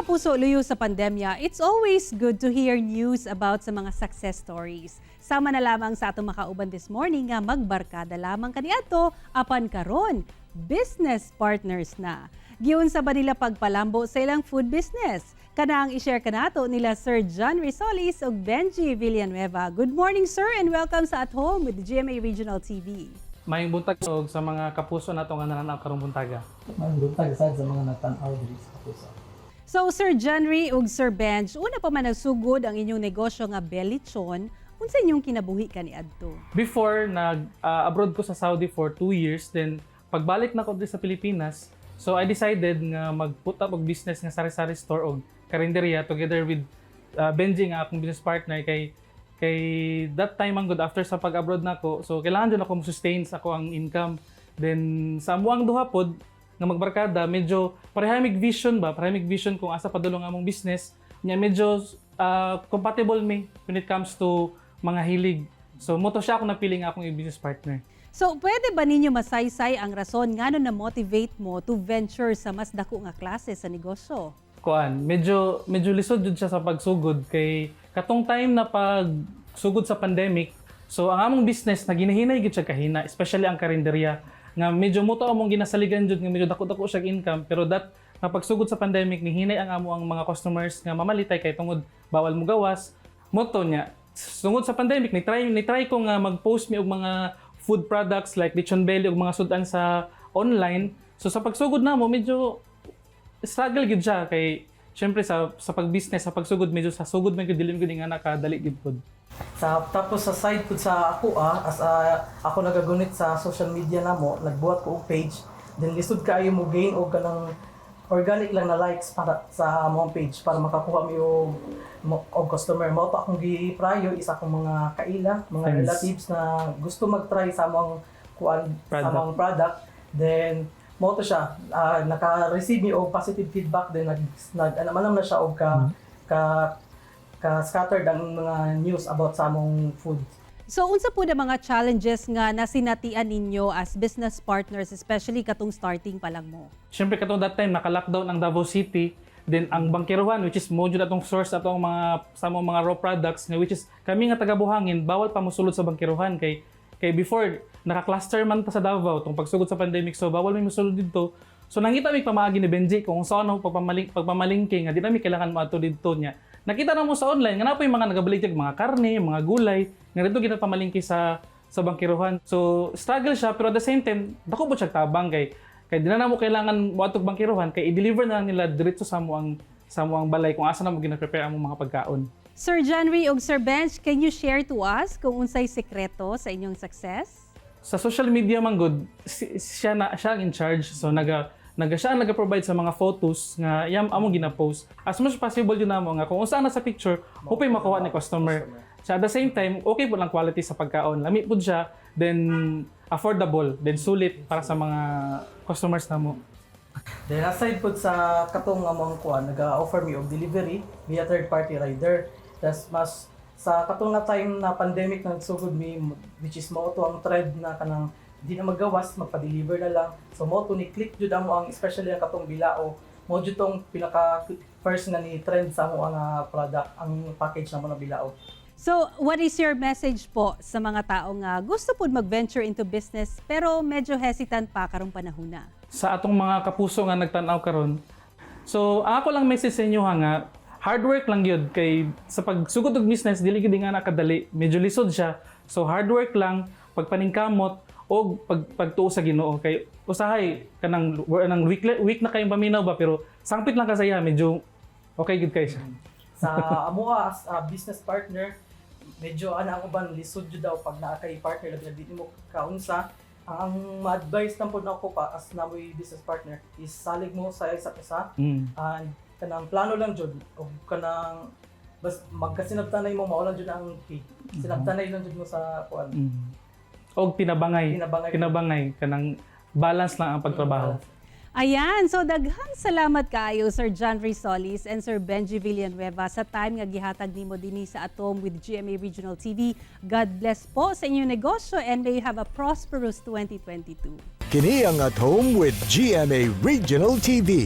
Kapuso, luyo sa pandemya, it's always good to hear news about sa mga success stories. Sama na lamang sa atong makauban this morning nga magbarkada lamang kaniadto apan karon business partners na. Giunsa ba nila pagpalambo sa ilang food business? Kanang i-share kanato nila Sir John Risolis ug Benji Villanueva. Good morning, sir, and welcome sa At Home with GMA Regional TV. Maayong buntag og sa mga kapuso nato nga nananaw karong buntaga. Maayong buntag sad sa mga nagtan-aw diri sa Kapuso. So Sir Johnry ug Sir Benj, una pa man nagsugod ang inyong negosyo nga Bellichon, unsa inyong kinabuhi kaniadto? Before nag abroad ko sa Saudi for 2 years, then pagbalik nako diri sa Pilipinas, so I decided nga mag-put up og business nga sari-sari store og karinderya together with Benji nga akong business partner, kay that time ang good after sa pag-abroad nako, so kailangan jud ako mo sustain sa akoang income. Then sa amuang duha pod nga magbarkada, medyo pareha mig vision ba, pareha mig vision kung asa padulong among business nya. Medyo compatible mi when it comes to mga hilig, so mao to siya ako napili nga akong business partner. So pwede ba ninyo masaysay ang rason ngano na motivate mo to venture sa mas dako nga klase sa negosyo? Kuan, medyo medyo lisod jud siya sa pagsugod kay katong time na pagsugod sa pandemic, so ang among business naginahinay gyud siya kahina, especially ang karinderya nga medyo mao to among ginasaligan jud nga medyo dako-dako siya income. Pero that nga pagsugod sa pandemic, nihinay ang amo ang mga customers nga mamalitay kay tungod bawal mo gawas. Mao to niya, tungod sa pandemic, ni try ko nga mag-post mi og mga food products like lechon belly ug mga sudan sa online. So sa pagsugod namo, medyo struggle gyud siya kay syempre sa pag-business, sa pagsugod, medyo sa sugod man gyud, dili gyud nga nakadali gyud pod. Sa tapos sa side pud sa ako as ako nagagunit sa social media namo, nagbuhat ko og page, then lisod kaayo mo gain og kanang organic lang na likes para sa among page para makakuha mi og customer. Mao to akong gi-prayo is akong mga kaila, mga Friends. Relatives na gusto mag-try sa among kuan, sa Product. Among product. Then mao to siya, naka-receive mi og positive feedback, then nag nag ano man lang na siya og ka scattered ang mga news about sa among food. So unsa po na mga challenges nga nasinatian ninyo as business partners, especially katong starting pa lang mo? Syempre katong that time naka-lockdown ang Davao City, then ang Bangkerohan, which is mo jud atong source atong mga sa among mga raw products nga which is kami nga taga Buhangin bawal pa mosulod sa Bangkerohan kay before naka-cluster man ta sa Davao tong pagsugod sa pandemic, so bawal mi mosulod didto. So nangita mi pamaagi ni Benji kung saan ano pagpamalingke nga di na mi kailangan moadto didto niya. Nakita na mo sa online nga naa poy mga nagabaligya mga karne, mga gulay nga didto ginapamalingke sa Bangkerohan. So struggle siya, pero at the same time dako po siya tabang kay di na namo kailangan moadtog Bangkerohan kay i-deliver na lang nila diretso sa amoang balay kung asa na mo gina-prepare ang mga pagkaon. Sir Johnry ug Sir Benj, can you share to us kung unsay sekreto sa inyong success? Sa social media man gud, siya na siya ang in charge, so naga naga siya ang naga-provide sa mga photos nga yam among gina-post. As much as possible yun namo nga kung unsa na sa picture, hopay makuha ni customer. So at the same time, okay po lang quality sa pagkaon, lami pud siya, then affordable, then sulit para sa mga customers namo. Then aside pud sa katong among kuan, naga-offer mi og delivery via third party rider. Tas mas sa katong na time na pandemic nagsugod mi, which is mao to ang trend na kanang di na magawas, magpa-deliver na lang. So mao to ni click jud amo ang especially ang katong bilao. Mao jud tong pinaka first nga ni trend sa amo ang product, ang package namo na bilao. So, what is your message po sa mga tao nga gusto pud mag-venture into business pero medyo hesitant pa karong panahon na? Sa atong mga kapuso nga nagtan-aw karon. So, ang ako lang message sa inyo ha nga hard work lang gyud kay sa pagsugod og business dili gyud nga nakadali. Medyo lisod siya. So hard work lang, pagpaningkamot og pagtuo sa Ginoo kay usahay kanang kanang weak weak na kayong paminaw ba, pero sangpit lang ka sa iya, medyo okay gyud kay siya. Sa amoa as a business partner, medyo ana ang uban lisod jud daw pag naa kay partner labi na di nimo kaunsa. Ang ma-advise lang pod nako pa as namoy business partner is salig mo sa isa't isa and kanang plano lang jud og kanang bas magkasinabtanay mo, mao lang jud ang key. Sinabtanay lang jud mo sa kuan. Og tinabangay, Tinabangay. Tinabangay, kanang balance lang ang pagtrabaho. Ayan, so daghang salamat kaayo, Sir John Solis and Sir Benji Villanueva, sa time nga gihatag nimo dinhi sa At Home with GMA Regional TV. God bless po sa inyong negosyo and may you have a prosperous 2022. Kini ang At Home with GMA Regional TV.